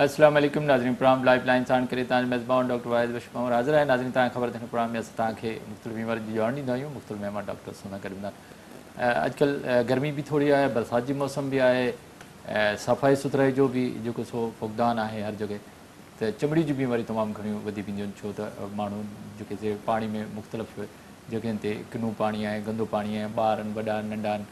السلام عليڪم ناظرين، پروگرام لائف لائن ساڻ ڪري توهان جو ميزبان ڊاڪٽر واحد بخش پنهور حاضر آهي. ناظرين، توهان کي خبر اٿي هن پروگرام ۾ اسان توهان کي مختلف بيمارين جي ڄاڻ ڏيندا آهيون، مختلف مهمان ڊاڪٽر سان گڏ هوندا آهن. اڄڪلهه گرمي به ٿوري آهي، برسات جي موسم به آهي، صفائي سٿرائي جو به جيڪو سو فقدان آهي هر جڳهه ته چمڙي جون بيماريون تمام گهڻيون وڌي وينديون آهن، ڇو ته ماڻهو جيڪي سي پاڻي ۾ مختلف جڳهين تي ڪنو پاڻي آهي، گندو پاڻي آهي، ٻار آهن، وڏا آهن، ننڍا آهن،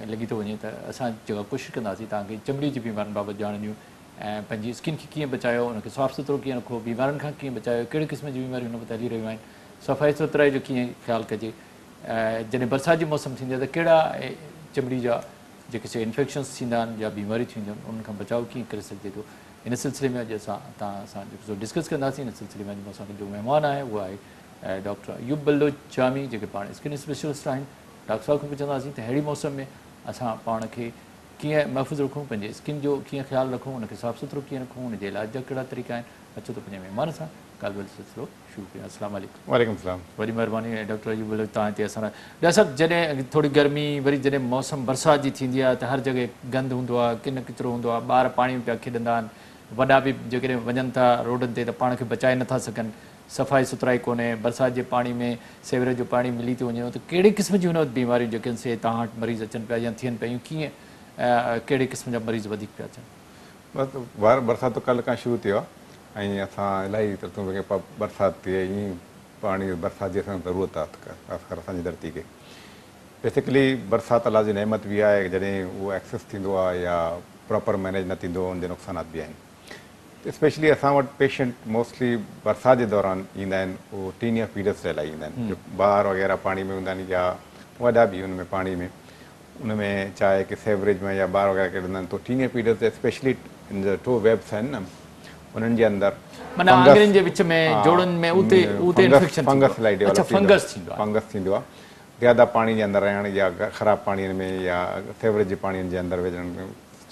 ۽ لڳي ٿو وڃي ته اسان جيڪا ڪوشش ڪنداسين توهان کي چمڙي جي بيمارين بابت ڄاڻ ڏيون ۽ پنهنجي اسڪن کي ڪيئن بچايو، ان کي صاف سٿرو ڪيئن رکو، بيمارين کان ڪيئن بچايو، ڪهڙي قسم جون بيماريون هن وقت هلي رهيون آهن، صفائي سٿرائي جو ڪيئن خيال ڪجي، جڏهن برسات جي موسم ٿيندي آهي ته ڪهڙا چمڙي جا جيڪي سي انفيڪشنس ٿيندا آهن يا بيماريون ٿينديون آهن انهن کان بچاء ڪيئن ڪري سگهجي ٿو. ان سلسلي ۾ اڄ اسان توهان سان جيڪو سو ڊسڪس ڪنداسين. ان سلسلي ۾ اڄ مون سان گڏ جو مهمان آهي اهو آهي ڊاڪٽر ايوب بلوچ جامي، جيڪي پاڻ اسڪن اسپيشلسٽ آهن. ڊاڪٽر صاحب کان پڇنداسين ته ههڙي موسم ۾ اسان پاڻ کي ڪيئن محفوظ رکون، پنهنجي اسڪن جو ڪيئن خيال رکون، ان کي صاف سٿرو ڪيئن رکون، ان جي علاج جا ڪهڙا طريقا آهن. اچو ته پنهنجي مهمان سان ڳالهه ٻولهه جو سلسلو شروع ڪيون. السلام عليڪم. وعليڪم السلام. وڏي مهرباني ڊاڪٽر ايوب بلوچ توهان هتي اسان سان. ڊاڪٽر صاحب، جڏهن ٿوري گرمي وري جڏهن موسم برسات جي ٿيندي آهي ته هر جڳهه گند هوندو آهي، ڪن ڪچرو هوندو آهي، ٻار پاڻي ۾ پيا کيڏندا آهن، وڏا به جيڪڏهن وڃن ٿا روڊن تي ته پاڻ کي بچائي نٿا سگهن، صفائي سٿرائي ڪونهي، برسات جي پاڻي ۾ سيوريج جو پاڻي ملي ٿو وڃي ته ڪهڙي قسم جون هن وقت بيماريون جيڪي آهن سي توهان وٽ مريض اچن پيا يا ٿين پيون، ڪيئن ڪهڙي قسم جا مريض وڌيڪ پيا اچن؟ بس بهار برسات ته ڪلهه کان شروع ٿي آهي ۽ اسان الاهي ترتون پيا ڪي برسات ٿئي ۽ پاڻي برسات جي اسان کي ضرورت آهي خاص ڪر اسان جي ڌرتي کي بيسيڪلي برسات الله جي نعمت به آهي جڏهن اهو ايڪسس ٿيندو آهي يا پراپر مينيج نه ٿيندو ان جا نقصانات به آهن. اسپيشلي اسان وٽ پيشنٽ موسٽلي برسات جي دوران ايندا آهن اهو ٽينيا پيڊس جي لاء ايندا آهن جو ٻار وغيره پاڻي ۾ هوندا آهن يا وڏا به ان ۾ پاڻي ۾ ان ۾ چاهي ڪي سيوريج ۾ يا ٻار وغيره کيڏندا آهن تو ٽينيا پيڊس جا اسپيشلي ان جا ٽو ويبس آهن نه انهن جي اندر معنيٰ آڱرين جي وچ ۾ جوڙن ۾ اتي اتي انفيڪشن فنگس الاهي ڊيولپ اڇا فنگس ٿيندو آهي فنگس ٿيندو آهي زياده پاڻي جي اندر رهڻ يا خراب پاڻي ۾ يا سيوريج جي پاڻي جي اندر وجهڻ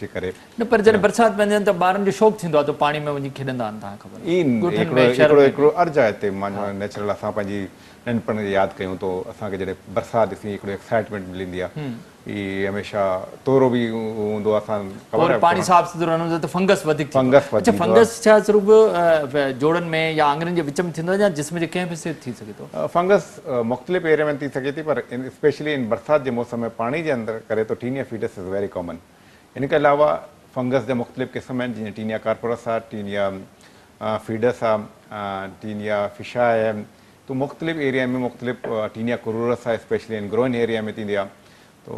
جي ڪري. نه پر جڏهن برسات پوندي آهي ته ٻارن جو شوق ٿيندو آهي ته پاڻي ۾ وڃي کيڏندا آهن توهان کي خبر آهي ڳوٺن ۾ شهرن ۾ هڪڙو هر جاء تي معنيٰ نيچرل اسان پنهنجي ننڍپڻ کي ياد ڪيون ته اسان کي جڏهن برسات ڏسي هڪڙو ايڪسائٽمينٽ ملندي آهي هي هميشه تورو به هوندو آهي اسان خبر آهي پاڻي صاف سٿرو نه هوندو ته فنگس وڌيڪ ٿيندو آهي. اڇا فنگس ڇا صرف جوڙن ۾ يا آڱرين جي وچ ۾ ٿيندو آهي يا جسم جي ڪنهن به حصي تي ٿي سگهي ٿو؟ فنگس مختلف ايريا ۾ ٿي سگهي ٿي پر اسپيشلي ان برسات جي موسم ۾ پاڻي جي اندر ڪري ته ٽينيا فيڊس is very common. ان کان علاوه فنگس جا مختلف قسم آهن جيئن ٽينيا ڪارپورس آهي، ٽينيا فيڊس آهي، ٽينيا فشا آهي تو مختلف ايريا ۾ مختلف ٽينيا ڪرورس آهي اسپيشلي ان گروئن ايريا ۾ ٿيندي آهي تو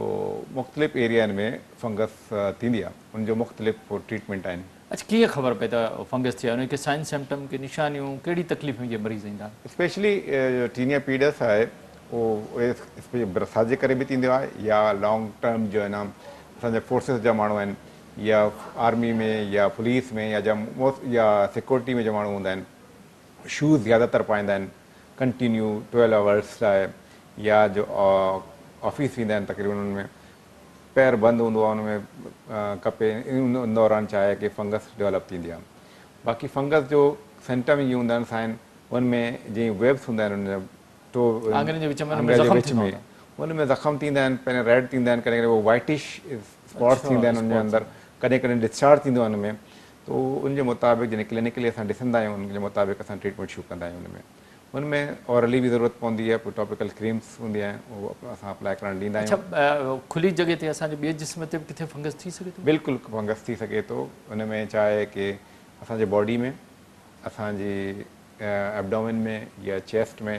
مختلف ايريائن ۾ فنگس ٿيندي آهي ان جو مختلف ٽريٽمينٽ آهن. اڇا ڪيئن خبر پئي ته فنگس ٿي آهي ان کي سائن سمپٽم ڪي نشانيون ڪهڙي تڪليف ۾ جي مريض ايندا آهن؟ اسپيشلي جو ٽينيا پيڊس آهي اهو برسات جي ڪري به ٿيندو آهي يا لانگ ٽرم جو آهي نه اسان جا فورسز جا ماڻهو آهن يا آرمي ۾ يا پوليس ۾ يا جا يا سيڪورٽي ۾ جو ماڻهو هوندا آهن شوز زياده تر پائيندا آهن ڪنٽينيو ٽويلو آورس لاء يا جو آفيس ويندا آهن تقريبن ان ۾ پير بند هوندو آهي ان ۾ ڪپي ان دوران ڇا آهي ڪي فنگس ڊولپ ٿيندي آهي باقي فنگس جو سمپٽم اهي هوندا آهن سائن ان ۾ جيئن ويبس هوندا آهن ان جا ٽو آڱرين جي وچ ۾ ان ۾ زخم ٿيندو آهي ان ۾ زخم ٿيندا آهن پهرين ريڊ ٿيندا آهن ڪڏهن ڪڏهن وائٽش اسپاٽس ٿيندا آهن ان جي اندر ڪڏهن ڪڏهن ڊسچارج ٿيندو آهي ان ۾ تو ان جي مطابق جڏهن ڪلينيڪلي اسان ڏسندا آهيون ان جي مطابق اسان ٽريٽمينٽ شروع ڪندا آهيون ان ۾ ان ۾ اورلي به ضرورت پوندي آهي پوء ٽاپيڪل ڪريمس هوندي آهن اهو اسان اپلائي ڪرڻ ڏيندا آهيون. اڇا کلي جڳهه تي اسان جي ٻئي جسم تي به ڪٿي فنگس ٿي سگهي ٿو؟ بلڪل فنگس ٿي سگهي ٿو ان ۾ ڇا آهي ڪي اسان جي باڊي ۾ اسان جي ابڊومن ۾ يا چيسٽ ۾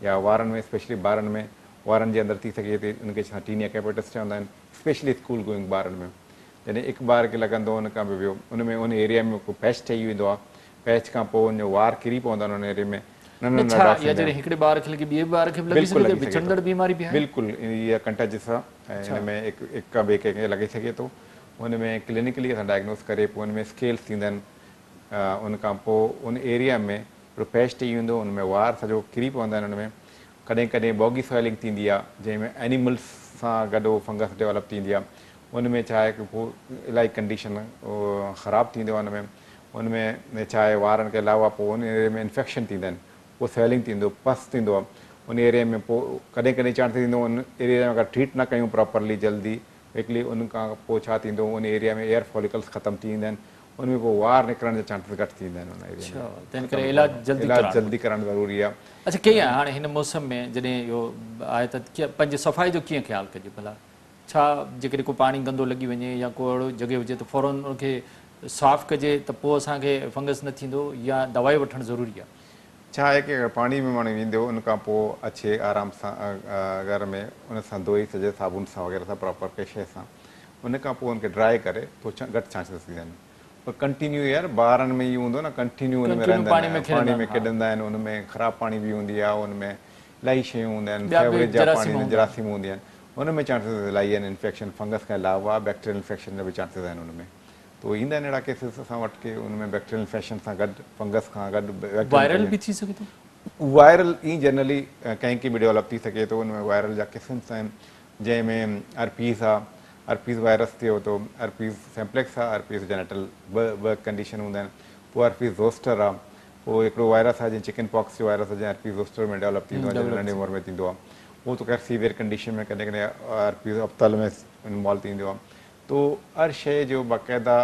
يا وارن ۾ اسپيشلي ٻارن ۾ وارن جي اندر ٿي سگهي ٿي ان کي اسان ٽينيا ڪيپيٽس چوندا آهن اسپيشلي اسڪول گوئنگ ٻارن ۾ جڏهن هڪ ٻار کي لڳندو ان کان به ٻيو ان ۾ ان ايريا ۾ ڪو پيچ ٺهي ويندو آهي پيچ کان پوء ان جو وار ڪري پوندا آهن ان ايريا ۾ ننڍا نه ننڍا ڇا ڊاٽس اها ايندا جڏهن آهن. هڪڙي ٻار کي لڳي ٻئي ٻار کي به لڳي بلڪل سگهي ٿي لڳي سگهي ٿو وچڙندڙ بيماري به آهي؟ بلڪل اها ڪنٽيجس آهي ۽ ان ۾ هڪ هڪ کان ٻئي ڪنهن کي لڳي سگهي ٿو ان ۾ ڪلينيڪلي اسان ڊائگنوز ڪري پوء ان ۾ اسڪيلس ٿيندا آهن ان کان پوء ان ايريا ۾ هڪڙو پيچ ٺهي ويندو ان ۾ وار سڄو ڪري پوندا آهن ان ۾ ڪڏهن ڪڏهن بوگي سويلنگ ٿيندي آهي جنهن ۾ اينيملس سان گڏ اهو فنگس ڊيولپ ٿيندي آهي ان ۾ ڇا آهي ڪي پوء الاهي ڪنڊيشن خراب ٿيندو آهي ان ۾ ان ۾ ڇا آهي وارن کي علاوه پوء ان ايريا ۾ انفيڪشن ٿيندا آهن پوء سويلنگ ٿيندو پس ٿيندو آهي ان ايريا ۾ پوء ڪڏهن ڪڏهن چانس ٿيندو ان ايريا ۾ اگر ٽريٽ نه ڪيون پراپرلي جلدي ڪوئڪلي ان کان پوء ڇا ٿيندو ان ايريا ۾ هيئر فوليڪلس ختم ٿي ويندا آهن ان ۾ پوءِ وار نڪرڻ جا چانسز گهٽ ٿيندا آهن ان ايريا ۾. تنهن ڪري علاج جلدي علاج جلدي ڪرائڻ ضروري آهي. اڇا، ڪيئن هاڻي هن موسم ۾ جڏهن اهو آهي ته پنهنجي صفائي جو ڪيئن خيال ڪجي ڀلا؟ ڇا جيڪڏهن ڪو پاڻي گندو لڳي وڃي يا ڪو اهڙو جڳهه هجي ته فورن ان کي صاف ڪجي ته پوءِ اسان کي فنگس نه ٿيندو يا دوائي وٺڻ ضروري آهي؟ ڇا آهي ڪه اگر پاڻي ۾ ماڻهو ويندو ان کان پوءِ اچي آرام سان گهر ۾ ان سان ڌوئي ڇڏي صابن سان وغيره سان پراپر ڪنهن شيءِ سان، ان کان پوءِ ان کي ڊرائي ڪري پوءِ گهٽ چانسز ٿيندا آهن. پر ڪنٽينيو يار ٻارن ۾ اهو هوندو نه، ڪنٽينيو ان ۾ رهندا آهن، پاڻي ۾ کيڏندا آهن، ان ۾ خراب پاڻي به هوندي آهي، ان ۾ الاهي شيون هوندا آهن، سيوريج جا پاڻي جراثيم هوندي آهن، ان ۾ چانسز الاهي آهن انفيڪشن فنگس کان علاوه بيڪٽيريل انفيڪشن جا به چانسز آهن ان ۾. ته ايندا آهن اهڙا ڪيسز اسان وٽ ڪه ان ۾ بيڪٽيريل انفيڪشن سان گڏ فنگس کان گڏ وائرل به ٿي سگهي ٿو. وائرل ائين جنرلي ڪنهن کي به ڊيولپ ٿي سگهي ٿو. ان ۾ وائرل جا قسمس آهن، جنهن ۾ ارپيس آهي، ارپيس وائرس ٿئي ٿو، ارپيس سمپليڪس آهي، ارپيس جينيٽل، ٻه ڪنڊيشن هوندا آهن. پوءِ ارپيس زوسٽر آهي، پوءِ هڪڙو وائرس آهي جيئن چڪن پاڪس جو وائرس آهي، جيئن ارپيس زوسٽر ۾ ڊيولپ ٿيندو آهي، جنهن ننڍي عمر ۾ ٿيندو آهي، اهو ته خير سيويئر ڪنڊيشن ۾ ڪڏهن ڪڏهن ارپيس اپتل ۾ انوالو ٿيندو آهي. ته هر شيءِ جو باقاعده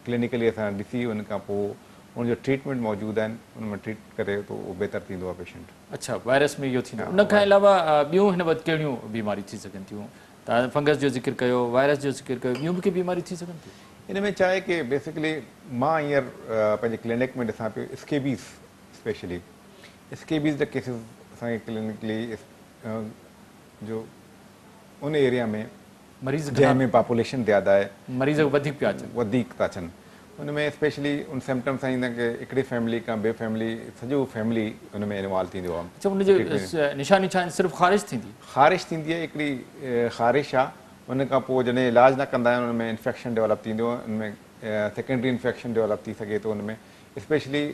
ڪلينڪلي اسان ڏسي ان کان پوءِ ان جو ٽريٽمينٽ موجود آهن، ان ۾ ٽريٽ ڪري ته اهو بهتر ٿيندو آهي پيشنٽ. اڇا، وائرس ۾ اهو ٿيندو. ان کان علاوه ٻيون هن وقت ڪهڙيون بيماريون ٿي سگهن ٿيون؟ توهان فنگس جو ذڪر ڪيو، وائرس جو ذڪر ڪيو، ٻيون به ڪي بيماريون ٿي سگهن ٿيون؟ ان ۾ ڇا آهي ڪه بيسڪلي مان هينئر پنهنجي ڪلينڪ ۾ ڏسان پيو اسڪيبيز، اسپيشلي اسڪيبيز جا ڪيسز اسان کي ڪلينڪلي جو ان ايريا ۾ مريض جنهن ۾ پاپوليشن زياده آهي، مريض وڌيڪ پيا اچن، وڌيڪ ٿا اچن. ان ۾ اسپيشلي ان سمپٽمس ايندا آهن ڪه هڪڙي فيملي کان ٻي فيملي، سڄو فيملي ان ۾ انوالو ٿيندو آهي. اڇا، ان جي نشاني ڇا آهن؟ صرف خارش ٿيندي؟ خارش ٿيندي آهي، هڪڙي خارش آهي، ان کان پوءِ جڏهن علاج نه ڪندا آهيون ان ۾ انفيڪشن ڊيولپ ٿيندو آهي، ان ۾ سيڪنڊري انفيڪشن ڊيولپ ٿي سگهي ٿو. ان ۾ اسپيشلي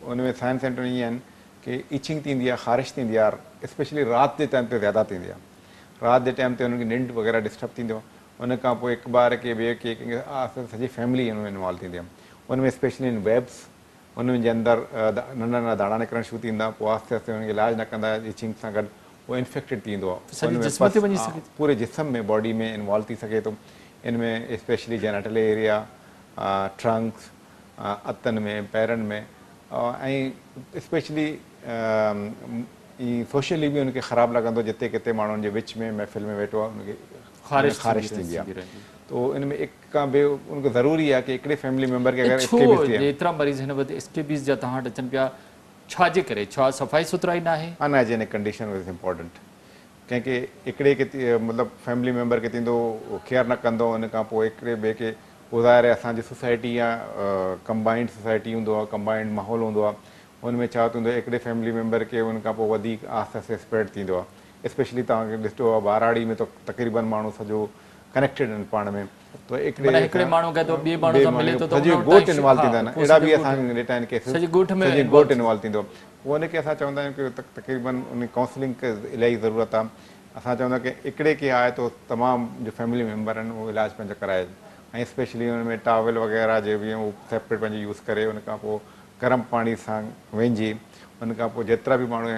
ان ۾ سائن سيمپٽم ائين آهن ڪه اچنگ ٿيندي آهي، خارش ٿيندي آهي، اسپيشلي رات جي ٽائيم تي زياده ٿيندي آهي. رات جي ٽائيم تي هنن کي ننڊ وغيره ڊسٽرب ٿيندو آهي. ان کان پوءِ هڪ ٻار کي ٻئي کي ڪنهن کي سڄي فيملي ان ۾ انوالو ٿيندي آهي. ان ۾ اسپيشلي ان ويبس انهن جي اندر ننڍا ننڍا داڻا نڪرڻ شروع ٿيندا، پوءِ آهستي آهستي هنن کي علاج نه ڪندا اچنگ سان گڏ اهو انفيڪٽيڊ ٿيندو آهي، سڄي جسم تي وڃي سگهي ٿو، پوري جسم ۾ باڊي ۾ انوالو ٿي سگهي ٿو. ان ۾ اسپيشلي جينيٽل ايريا، ٽرنڪس، هٿن ۾ پيرن ۾ ۽ اسپيشلي سوشلي به هن کي خراب لڳندو، جتي ڪٿي ماڻهن جي وچ ۾ محفل ۾ ويٺو آهي هن کي خارش ٿيندي آهي. ته ان ۾ هڪ کان ٻيو ان کي ضروري آهي ڪه هڪڙي فيملي ميمبر کي اگر اسڪيبيز ٿئي. ايترا مريض هن وقت اسڪيبيز جا توهان وٽ اچن پيا، ڇا جي ڪري؟ ڇا صفائي سٿرائي نه آهي؟ انهائجينڪ ڪنڊيشن از امپورٽنٽ. ڪنهن کي هڪڙي کي مطلب فيملي ميمبر کي ٿيندو ڪيئر نه ڪندو، ان کان پوءِ هڪڙي ٻئي کي پوءِ ظاهر آهي اسان جي سوسائٽي يا ڪمبائنڊ سوسائٽي هوندو آهي، ڪمبائنڊ ماحول هوندو آهي، ان ۾ ڇا ٿيندو آهي هڪڙي فيملي ميمبر کي ان کان پوءِ وڌيڪ آهستي آهستي اسپريڊ ٿيندو آهي. اسپيشلي توهان کي ڏسو آهي ٻهراڙي ۾ ته تقريبن ماڻهو سڄو ڪنيڪٽيڊ آهن پاڻ ۾ ته هڪڙي هڪڙي ماڻهو کي ته ٻئي ماڻهو سان ملي ٿو ته سڄو ڳوٺ انوالو ٿيندا آهن. اهڙا به اسان ڏٺا آهن ڪيسز، سڄي ڳوٺ ۾ سڄي ڳوٺ انوالو ٿيندو آهي. پوءِ ان کي اسان چوندا آهيون ڪه تقريبن ان ڪائونسلنگ کي الاهي ضرورت آهي. اسان چوندا آهيون ڪه هڪڙي کي آهي ته تمام جو فيملي ميمبر آهن اهو علاج پنهنجو ڪرائي ۽ اسپيشلي ان ۾ ٽاول وغيره جي به اهو سيپريٽ پنهنجو يوز ڪري، ان کان پوءِ گرم پاڻي سان وهنجي، ان کان پوءِ جيترا به ماڻهو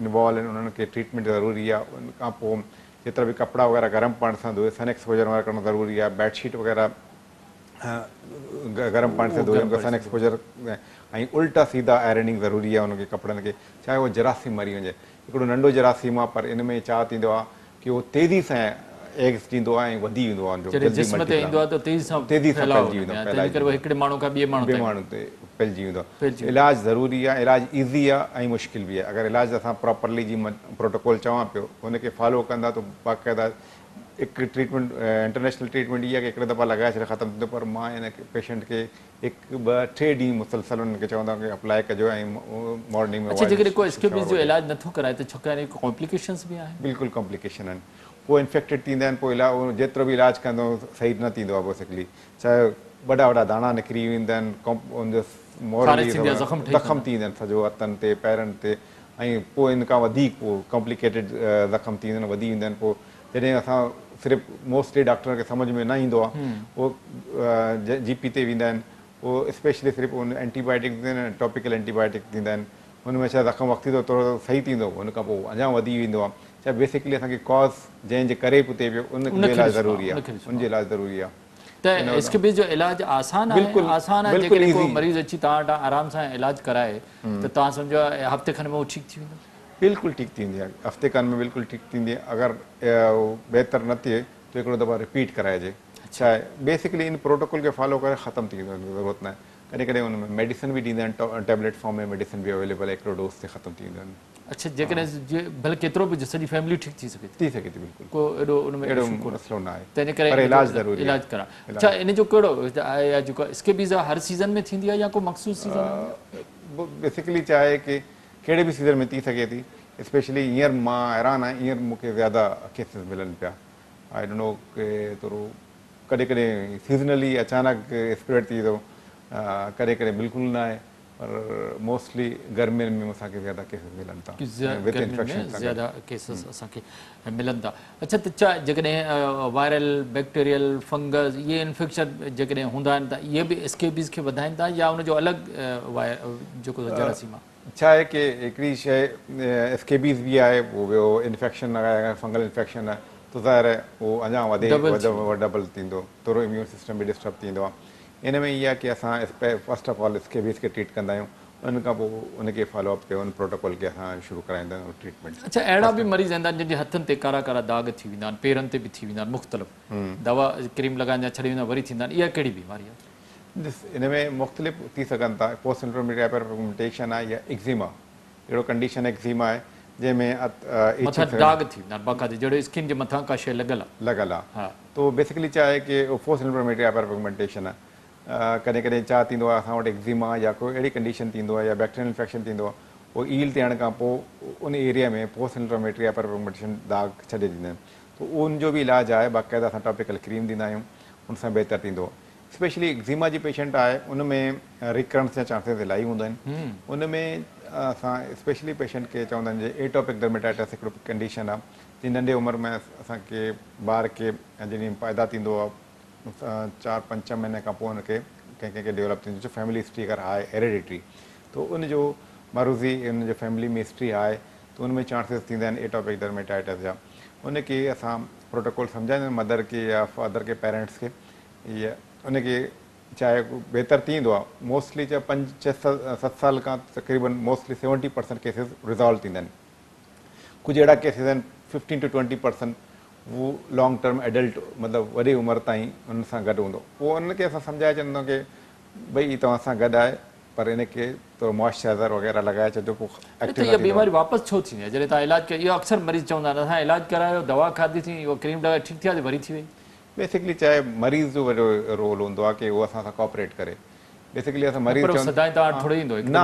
انوالو آهن انهن کي ٽريٽمينٽ ضروري آهي. ان کان پوءِ جيترا به ڪپڙا وغيره گرم پاڻي سان ڌوئي سن ايڪسپوجر وغيره ڪرڻ ضروري آهي. بيڊ شيٽ وغيره گرم پاڻي سان ڌوئي ان کي سن ايڪسپوجر ۽ الٽا سيڌا آئرننگ ضروري آهي ان کي ڪپڙن کي، چاهي اهو جراثيم مري وڃي، هڪڙو ننڍو جراثيم آهي پر ان ۾ ڇا ٿيندو آهي ڪه اهو تيزي سان ايگس ڏيندو آهي ۽ وڌي ويندو آهي. جڏهن جسم تي ايندو آهي ته تيزي سان تيزي سان ڦهلجي ويندو آهي، تنهن ڪري هڪڙي ماڻهو کان ٻئي ماڻهو ٻئي ماڻهو تي ڦهلجي ويندو آهي. علاج ضروري آهي، علاج ايزي آهي ۽ مشڪل به آهي. اگر علاج اسان پراپرلي جي پروٽوڪول چوان پيو ان کي فالو ڪندا ته باقاعده هڪ ٽريٽمينٽ انٽرنيشنل ٽريٽمينٽ اها ڪه هڪڙي دفعا لڳائي ڇڏي ختم ٿيندو، پر مان هن پيشنٽ کي 1 2 3 ڏينهن مسلسل انهن کي چوندو آهيان ڪه اپلائي ڪجو ۽ مارننگ ۾. اڇا، جيڪڏهن ڪو اسڪيبيز جو علاج نٿو ڪرائي ته ڇو ڪي ڪامپليڪيشنس به آهن؟ بلڪل ڪامپليڪيشن آهن، پوءِ انفيڪٽيڊ ٿيندا آهن، پوءِ علاج جيترو به علاج ڪندو صحيح نه ٿيندو آهي. بيسڪلي چاهي وڏا وڏا داڻا نڪري ويندا آهن، ان جو خارش ٿيندي آهي، زخم ٺهي زخم ٿي ويندا آهن سڄو هٿن تي پيرن تي، ۽ پوءِ ان کان وڌيڪ پوءِ ڪامپليڪيٽيڊ زخم ٿي ويندا آهن، وڌي ويندا آهن. پوءِ جڏهن اسان صرف موسٽلي ڊاڪٽر کي سمجهه ۾ نه ايندو آهي، اهو جي پي تي ويندا آهن، اهو اسپيشلي صرف ان اينٽي بايوٽڪ ڏيندا آهن، ٽاپيڪل اينٽي بايوٽڪ ڏيندا آهن. هن ۾ ڇا زخم وقتي طور ٿورو صحيح ٿيندو، هن کان پوءِ اڃا وڌي ويندو آهي. ڇا بيسڪلي اسان کي ڪاز جنهن جي ڪري پتي پيو ان جو علاج ضروري آهي، ان جو علاج ضروري آهي. त स्कैबीज़ जो इलाज आसान आहे? बिल्कुलु आसान आहे। बिल्कुलु जेकॾहिं को ईज़ी। मरीज़ अची तव्हां वटां आराम सां इलाज कराए त तव्हां सम्झो हफ़्ते खंड में उहो ठीकु थी वेंदो? बिल्कुलु ठीकु थी वेंदी आहे, हफ़्ते खंड में बिल्कुलु ठीकु थींदी आहे। अगरि बहितर न थिए त हिकिड़ो दफ़ो रिपीट कराइजे। छा आहे, बेसिकली इन प्रोटोकॉल खे फॉलो करे ख़तमु थी वेंदो, ज़रूरत न आहे। कॾहिं कॾहिं हुन में मेडिसिन बि ॾींदा आहिनि, टैबलेट फॉर्म में मेडिसिन बि अवेलेबल आहे, हिकिड़ो डोज़ ते ख़तमु थी वेंदो आहिनि। अच्छा, जेकॾहिं भले केतिरो बि सॼी फैमिली ठीकु थी सघे थी? थी सघे थी बिल्कुलु, को एॾो उन में अहिड़ो इशू कोन्हे, मसइलो न आहे। तंहिंजे करे पर इलाज ज़रूरी आहे। इलाज करा। अच्छा, इन जो कहिड़ो आहे जेको स्कैबीज़ आहे, हर सीज़न में थींदी आहे या को मख़सूस सीज़न आहे? बेसिकली छा आहे की कहिड़े बि सीज़न में थी सघे थी। स्पेशली हींअर मां हैरान आहियाँ, हींअर मूंखे ज़्यादा केसिस मिलनि पिया। I don't know के थोरो कॾहिं कॾहिं सीज़नली अचानक स्प्रेड थी थो, कॾहिं कॾहिं बिल्कुलु न आहे, पर मोस्टली गर्मियुनि में असांखे ज़्यादा केसिस मिलनि था, विथ इन्फेक्शन ज़्यादा केसिस असांखे मिलनि था। अच्छा, त छा जेकॾहिं वायरल, बैक्टीरियल, फंगस इहे इन्फेक्शन जेकॾहिं हूंदा आहिनि त इहे बि स्कैबीज़ खे वधाइनि था या उनजो अलॻि जेको जरासीम आहे? छा आहे की हिकिड़ी शइ स्कैबीज़ बि आहे, पोइ ॿियो इन्फेक्शन आहे, फंगल इन्फेक्शन आहे, त ज़ाहिर आहे उहो अञा वधे डबल थींदो, थोरो इम्यून सिस्टम बि डिस्टर्ब थींदो आहे। इन में इहा आहे की असां फर्स्ट ऑफ ऑल स्कैबीज़ खे ट्रीट कंदा आहियूं, उन खां पोइ उनखे फॉलो अप कयो, उन प्रोटोकॉल खे असां शुरू कराईंदा आहियूं ट्रीटमेंट। अच्छा, अहिड़ा बि मरीज़ ईंदा आहिनि जिन जे हथनि ते कारा कारा दाग़ थी वेंदा आहिनि, पेरनि ते बि थी वेंदा आहिनि, मुख़्तलिफ़ दवा क्रीम लॻाईंदा छॾी वेंदा वरी थींदा आहिनि, इहा कहिड़ी बीमारी आहे? ॾिस, इन में मुख़्तलिफ़ थी सघनि था। पोस्ट इन्फ्लेमेटरी हाइपरपिगमेंटेशन आहे या एक्ज़िमा, अहिड़ो कंडीशन एक्ज़िमा आहे जंहिंमें मथां दाग़ थी वेंदा आहिनि बाक़ाइदे, जहिड़ो स्किन जे मथां का शइ लॻल आहे। लॻल आहे। त बेसिकली छा आहे की पोस्ट इन्फ्लेमेटरी हाइपरपिगमेंटेशन आहे। कॾहिं कॾहिं छा थींदो आहे, असां वटि एक्ज़िमा या कोई अहिड़ी कंडीशन थींदो आहे या बैक्टीरियल इन्फेक्शन थींदो आहे, उहो ईल थियण खां पोइ उन एरिया में पोस्ट इन्फ्लेमेटरी हाइपरपिगमेंटेशन दाग़ छॾे ॾींदा आहिनि, त उनजो बि इलाज आहे। बाक़ाइदा असां टॉपिकल क्रीम ॾींदा आहियूं, उन सां बहितर थींदो आहे। स्पेशली एक्ज़िमा जी पेशेंट आहे, उन में रिकरंस जा चांसिस इलाही हूंदा आहिनि। उन में असां स्पेशली पेशेंट खे चवंदा आहिनि जे एटोपिक डर्मेटाइटिस हिकिड़ो कंडीशन आहे, जीअं नंढे उमिरि में असांखे ॿार खे जॾहिं पैदा थींदो आहे 4-5 महीने खां पोइ हुनखे कंहिं कंहिंखे डेवलप थींदो, जो फैमिली हिस्ट्री अगरि आहे हेरिडिटरी, त उनजो मारूज़ी उनजो फैमिली में हिस्ट्री आहे त उन में चांसिस थींदा आहिनि एटोपिक डर्मेटाइटिस जा। उनखे असां प्रोटोकॉल सम्झाईंदा आहियूं मदर खे या फादर खे, पेरेंट्स खे, या उनखे चाहे बहितर थींदो आहे। मोस्टली चाहे 5, 6, 7 साल खां तक़रीबन मोस्टली 70% केसिस रिज़ॉल्व थींदा आहिनि। कुझु अहिड़ा केसिस आहिनि 15 to 20% उहो लॉन्ग टर्म एडल्ट, मतिलबु वॾी उमिरि ताईं उन सां गॾु हूंदो। पोइ उनखे असां सम्झाए छॾंदो की भई तव्हां सां गॾु आहे, पर इनखे थोरो मॉइस्चराइज़र वग़ैरह लॻाए छॾिजो, पोइ त इहा बीमारी वापसि छो थींदी आहे? जॾहिं तव्हां इलाज कयो, इहो अक्सर मरीज़ चवंदा आहिनि असां इलाज करायो, दवा खाधीसीं, इहो क्रीम लॻाए ठीकु थी आहे, वरी थी वई। बेसिकली चाहे मरीज़ जो वॾो रोल हूंदो आहे की उहो असां सां कोऑपरेट करे। बेसिकली असां मरीज़ सदाईं तव्हां वटि थोरो ईंदो, न,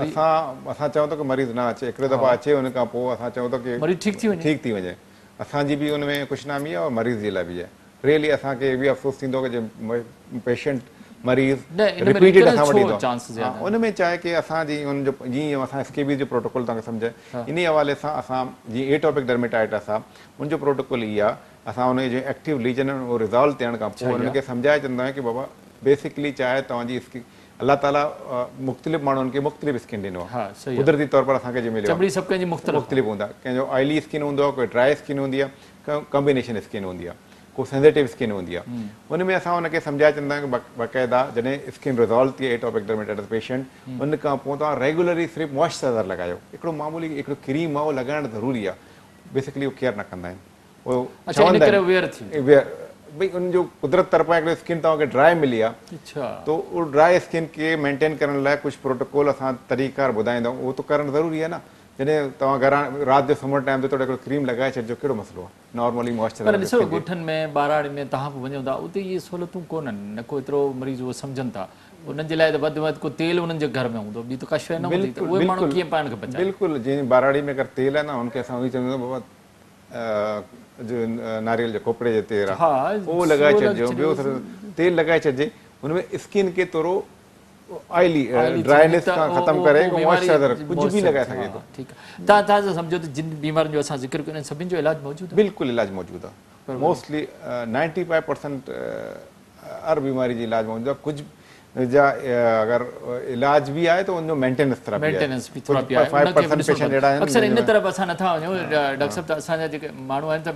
असां असां चऊं था की मरीज़ न अचे, हिकिड़ो दफ़ो अचे, उन खां पोइ असां चऊं था की मरीज़ ठीकु थी वञे, ठीकु थी वञे। असांजी बि उन में ख़ुशनामी आहे और मरीज़ जे लाइ बि आहे। रियली असांखे बि अफ़सोस थींदो की जे पेशेंट मरीज़ रिपीटेड असां वटि ईंदो आहे, उन में चाहे की असांजी उनजो जीअं असां स्कैबीज़ जो प्रोटोकॉल तव्हांखे सम्झाए, इन हवाले सां असां जीअं एटोपिक डर्मेटाइटिस आहे उनजो प्रोटोकॉल इहो आहे, असां उन जो एक्टिव लीजन आहिनि उहो रिज़ॉल्व थियण खां पोइ हुननि खे सम्झाए चवंदा आहियूं की बाबा बेसिकली चाहे तव्हांजी स्किन, अलाह ताला मुख़्तलिफ़ माण्हुनि खे मुख़्तलिफ़ स्किन ॾिनो आहे, कुदरती तौर पर असांखे जीअं मिलियो चमड़ी सभु कंहिंजी मुख़्तलिफ़ हूंदा, कंहिंजो ऑयली स्किन हूंदो आहे, कोई ड्राई स्किन हूंदी आहे, कॉम्बिनेशन स्किन हूंदी आहे, को सेंसिटिव स्किन हूंदी आहे। उन में असां हुनखे सम्झाए चवंदा आहियूं की बाक़ाइदा जॾहिं स्किन रिज़ॉल्व थिए एटोपिक डर्मेटाइटिस पेशेंट, उन खां पोइ तव्हां रेगुलरली सिर्फ़ु मॉइस्चराइज़र लॻायो, हिकिड़ो मामूली हिकिड़ो क्रीम आहे उहो लॻाइणु ज़रूरी आहे। बेसिकली उहो केयर न कंदा आहिनि, उहो चवंदा आहिनि भई उनजो कुदरत तरफ़ां हिकिड़ो स्किन तव्हांखे ड्राई मिली आहे, त उहो ड्राई स्किन खे मेंटेन करण लाइ कुझु प्रोटोकॉल असां तरीक़ार ॿुधाईंदा आहियूं, उहो त करणु ज़रूरी आहे न। जॾहिं तव्हां घरां राति जो सुम्हण टाइम ते थोरो हिकिड़ो क्रीम लॻाए छॾिजो, कहिड़ो मसइलो आहे? Normally moisturiser. पर ॾिसो ॻोठनि में ॿारहाड़ी में तव्हां बि वञो था, उते इहे सहूलियतूं कोन्हनि, न को एतिरो मरीज़ उहो सम्झनि था, उन्हनि जे लाइ त वधि में वधि को तेल उन्हनि जे घर में हूंदो, ॿी त का शइ न हूंदी, त उहे माण्हू कीअं पाण खे बचाए? बिल्कुलु, जीअं ॿारहाड़ी में अगरि तेल आहे न, हुनखे असां उहो चवंदा बाबा जो नारियल जो खोपरे जो तेल आहे उहो लॻाए छॾिजो, ॿियो तेल लॻाए छॾिजे, हुन में स्किन खे थोरो ऑयली ड्राइनेस खां ख़तमु करे मॉइस्चराइज़र कुझु बि लॻाए सघे थो। ठीकु आहे, तव्हां सम्झो त जिन बीमारियुनि जो असां ज़िक्र कयो उन्हनि सभिनी जो इलाज मौजूदु आहे? बिल्कुलु इलाज मौजूदु आहे, मोस्टली 95% हर बीमारी जो इलाज मौजूदु आहे। कुझु جا اگر علاج به آهي ته ان جو مينٽيننس ٿراپي آهي. مينٽيننس به ٿراپي آهي ان کي به ڏسڻو پوندو. اڪثر ان طرف اسان نٿا وڃون ڊاڪٽر صاحب ته اسان جا جيڪي ماڻهو آهن ته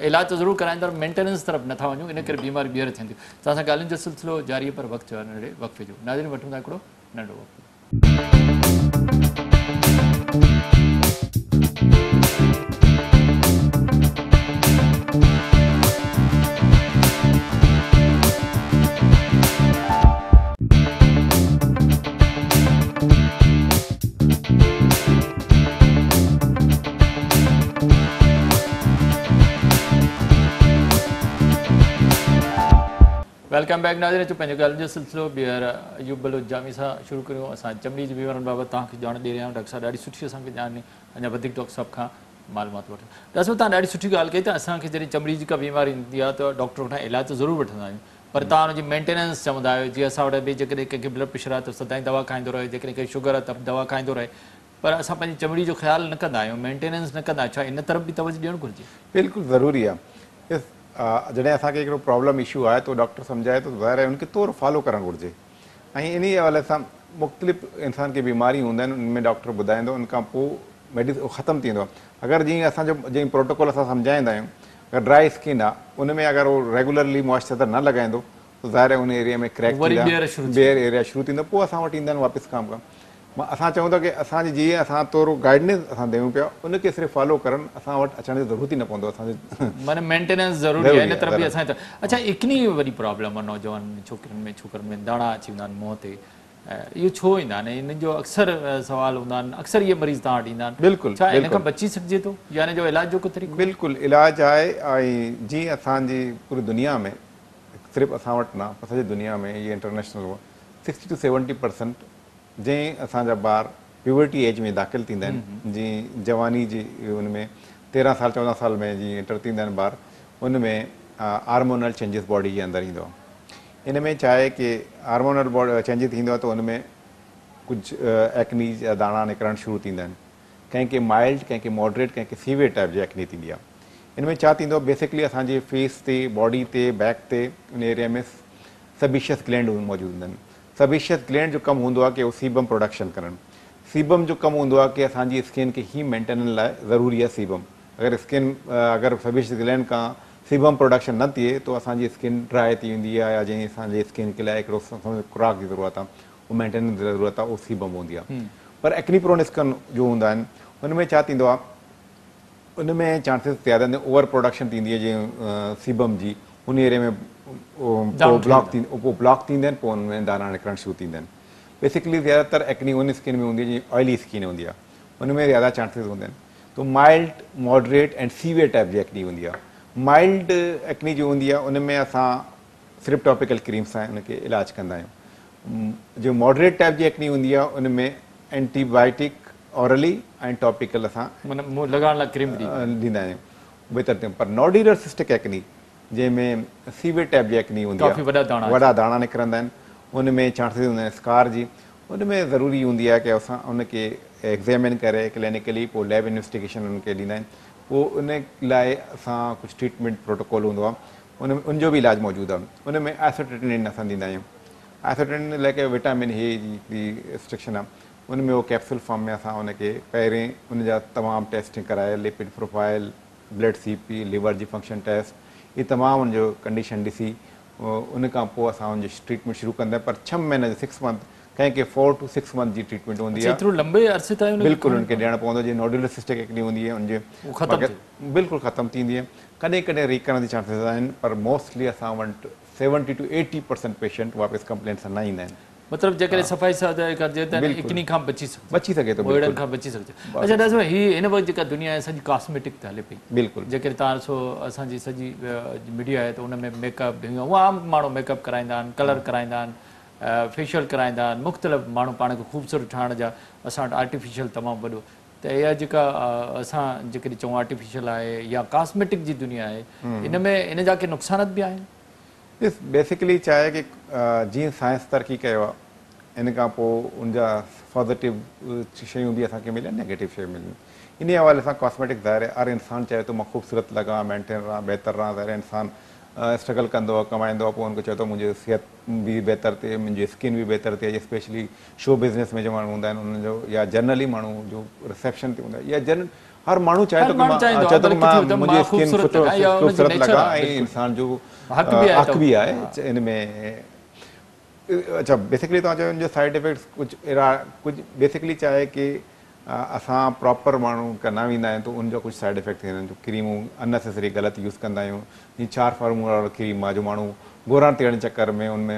علاج ته ضرور ڪرائين ٿا پر مينٽيننس طرف نٿا وڃون ان ڪري بيماريون ٻيهر ٿين ٿيون. توهان سان ڳالهين جو سلسلو جاري آهي پر وقت ٿيو آهي ننڍڙي وقفي جو. ناظرين وٺون ٿا هڪڙو ننڍڙو وقفو. Welcome back ناظرين اچو پنهنجو ڳالهين جو سلسلو ٻيهر ايوب بلوچ جامي سان شروع ڪريون اسان چمڙي جي بيمارين بابت توهان کي ڄاڻ ڏئي رهيا آهيون ڊاڪٽر صاحب ڏاڍي سٺي اسان کي ڄاڻ ڏني اڃا وڌيڪ ڊاڪٽر صاحب کان معلومات وٺون ڊاڪٽر صاحب توهان ڏاڍي سٺي ڳالهه ڪئي ته اسان کي جڏهن چمڙي جي ڪا بيماري ايندي آهي ته ڊاڪٽر وٽان علاج ته ضرور وٺندا آهيون پر توهان ان جي مينٽيننس چوندا آهيو جيئن اسان وٽ به جيڪڏهن ڪنهن کي بلڊ پريشر آهي ته سدائين دوا کائيندو رهي جيڪڏهن ڪنهن کي شگر آهي ته به دوا کائيندو رهي پر اسان پنهنجي چمڙي جو خيال نه ڪندا آهيون مينٽيننس نه ڪندا آهيون ڇا ان طرف به توجه ڏيڻ گهرجي؟ بلڪل ضروري آهي جڏهن اسان کي هڪڙو پرابلم اشو آهي ته ڊاڪٽر سمجهائي ٿو ته ظاهر آهي ان کي ٿورو فالو ڪرڻ گهرجي ۽ انهي حوالي سان مختلف انسان کي بيماريون هوندا آهن ان ۾ ڊاڪٽر ٻڌائيندو ان کان پوء ميڊيسن ختم ٿي ويندو آهي اگر جيئن اسان جو جيئن پروٽوڪول اسان سمجهائيندا آهيون اگر ڊرائي اسڪن آهي ان ۾ اگر هو ريگولرلي موئسچرائزر نه لڳائيندو ته ظاهر آهي ان ايريا ۾ ڪريڪ ٿيندا ٻيهر ايريا شروع ٿيندو پوء اسان وٽ ايندا آهن واپس کان اسان چئون ٿا ڪي اسان جي جيئن اسان ٿورو گائيڊنس اسان ڏيون پيا ان کي صرف فالو ڪرن اسان وٽ اچڻ جي ضرورت ئي نه پوندو اسان جي معنيٰ مينٽيننس ضروري آهي ان طرف به اسان اڇا اڪني وڏي پرابلم آهي نوجوان ڇوڪرين ۾ ڇوڪرن ۾ داڻا اچي ويندا آهن منهن تي اهو ڇو ايندا آهن انهن جو اڪثر سوال هوندا آهن اڪثر اهي مريض توهان وٽ ايندا آهن بلڪل ڇا ان کان بچي سگهجي ٿو يا ان جو علاج جو ڪو طريقو بلڪل علاج آهي ۽ جيئن اسان جي پوري دنيا ۾ صرف اسان وٽ نه پر سڄي دنيا ۾ اهي انٽرنيشنل 60 ٽو 70 پرسنٽ جئين اسان جا ٻار پيوبرٽي ايج ۾ داخل ٿيندا آهن جئين جواني جي ان ۾ 13 سال 14 سال ۾ جئين انٽر ٿيندا آهن ٻار ان ۾ هارمونل چينجز باڊي جي اندر ايندو آهي ان ۾ ڇا آهي ڪي هارمونل چينجز ٿيندو آهي ته ان ۾ ڪجهه ايڪني جا داڻا نڪرڻ شروع ٿيندا آهن ڪنهن کي مائلڊ ڪنهن کي ماڊريٽ ڪنهن کي سيويئر ٽائپ جي ايڪني ٿيندي آهي ان ۾ ڇا ٿيندو آهي بيسڪلي اسان جي فيس تي باڊي تي بيڪ تي ان ايريا ۾ سبيشس گلينڊ موجود هوندا آهن سبيشس گلينڊ جو ڪم هوندو آهي ڪي هو سيبم پروڊڪشن ڪرن. سيبم جو ڪم هوندو آهي ڪي اسان جي اسڪن کي هي مينٽينن لاء ضروري آهي سيبم. اگر اسڪن اگر سبيشس گلينڊ کان سيبم پروڊڪشن نه ٿئي تو اسان جي اسڪن ڊرائي ٿي ويندي آهي يا جنهن اسان جي اسڪن کي لاء هڪڙو سمجهو خوراڪ جي ضرورت آهي هو مينٽيننس جي ضرورت آهي اهو سيبم هوندي آهي. پر ايڪني پرون اسڪن جو هوندا آهن ان ۾ ڇا ٿيندو آهي ان ۾ چانسز زياده آهن اوور پروڊڪشن ٿيندي آهي جيئن سيبم جي ان ايريا ۾ پوء بلاڪ ٿيندو پوء بلاڪ ٿيندا آهن پوء ان ۾ داڻا نڪرڻ شروع ٿيندا آهن بيسڪلي زياده تر ايڪني ان اسڪن ۾ هوندي آهي جيئن آئلي اسڪن هوندي آهي ان ۾ زياده چانسز هوندا آهن ته مائلڊ ماڊريٽ ۽ سيويئر ٽائپ جي ايڪني هوندي آهي مائلڊ ايڪني جو هوندي آهي ان ۾ اسان صرف ٽاپيڪل ڪريم سان ان کي علاج ڪندا آهيون جو ماڊريٽ ٽائپ جي ايڪني هوندي آهي ان ۾ اينٽي بائيوٽڪ اورلي ۽ ٽاپيڪل اسان معنيٰ منهن لڳائڻ لاء ڪريم ڏيندا آهيون بهتر ٿيندو پر نوڊيولر سسٽڪ ايڪني جنهن ۾ سيويئر ٽائپ جي ايڪني هوندي آهي وڏا داڻا وڏا داڻا نڪرندا آهن ان ۾ چانسز هوندا آهن اسڪار جي ان ۾ ضروري هوندي آهي ڪي اسان ان کي ايگزامن ڪري ڪلينيڪلي پوء ليب انويسٽيگيشن ان کي ڏيندا آهن پوء ان لاء اسان ڪجهه ٽريٽمينٽ پروٽوڪول هوندو آهي ان ۾ ان جو به علاج موجود آهي ان ۾ آئسوٽريٽنين اسان ڏيندا آهيون آئسوٽريٽنين لائڪ وٽامن اي جي هڪڙي انسٽرڪشن آهي ان ۾ اهو ڪيپسول فارم ۾ اسان ان کي پهرين ان جا تمام ٽيسٽنگ ڪرائي lipid profile blood C P liver جي فنڪشن ٽيسٽ اهي تمام ان جو ڪنڊيشن ڏسي ان کان پوء اسان ان جو ٽريٽمينٽ شروع ڪندا آهيون پر ڇهه مهينا جو سڪس منٿ ڪنهن کي 4 ٽو 6 منٿ جي ٽريٽمينٽ هوندي آهي. ايترو لمبي عرصي تائين ان کي بلڪل ان کي ڏيڻو پوندو جيئن نوڊيولر سسٽڪ ايڪني هوندي آهي ان جي بلڪل ختم ٿيندي آهي ڪڏهن ڪڏهن ريڪرنس جي چانسز آهن پر موسٽلي اسان وٽ 70 ٽو 80% پيشنٽ واپس ڪمپلينٽ سان نه ايندا آهن. مطلب جيڪڏهن صفائي سان ڪجي ته ايڪني کان بچي سگهجي بچي سگهي ٿو موئڙن کان بچي سگهجي. اڇا ڊاڪٽر صاحب هي هن وقت جيڪا دنيا آهي سڄي ڪاسميٽڪ تي هلي پئي بلڪل جيڪڏهن توهان ڏسو اسان جي سڄي ميڊيا آهي ته ان ۾ ميڪ اپ اهو عام ماڻهو ميڪ اپ ڪرائيندا آهن ڪلر ڪرائيندا آهن فيشل ڪرائيندا آهن مختلف ماڻهو پاڻ کي خوبصورت ٺاهڻ جا اسان وٽ آرٽيفيشل تمام وڏو ته اها جيڪا اسان جيڪڏهن چئون آرٽيفيشل آهي يا ڪاسميٽڪ جي دنيا آهي ان ۾ ان جا ڪي نقصانات به آهن؟ ڏس بيسيڪلي ڇا آهي ڪي جيئن سائنس ترقي ڪيو آهي ان کان پوء ان جا پازيٽو شيون به اسان کي ملن نيگيٽو شيون ملن انهي حوالي سان ڪاسميٽڪ ظاهر آهي هر انسان چاهي ٿو مان خوبصورت لڳان مينٽين رهان بهتر رهان ظاهر آهي انسان اسٽرگل ڪندو آهي، ڪمائيندو آهي، پوءِ هن کي چئي ٿو منهنجي صحت به بهتر ٿئي، منهنجي اسڪن به بهتر ٿئي. اسپيشلي شو بزنس ۾ جو ماڻهو هوندا آهن انهن جو، يا جنرلي ماڻهو جو رسيپشن تي هوندا آهي، يا جنرل هر ماڻهو چاهي ٿو ڪه مان چاهي ٿو ڪه مان منهنجي اسڪن سٺو خوبصورت لڳان ۽ انسان جو حق به آهي ان ۾. اڇا بيسڪلي توهان چيو ان جو سائيڊ افيڪٽس ڪجهه اهڙا ڪجهه بيسڪلي چاهي ڪه اسان پراپر ماڻهو ڪندا ويندا آهيون ته ان جا ڪجهه سائيڊ افيڪٽ ٿيندا آهن. جو ڪريمون اننيسيسري غلط يوز ڪندا آهيون، جيئن 4 فارمولا وارو ڪريم آهي جو ماڻهو گورا ٿيڻ جي چڪر ۾ ان ۾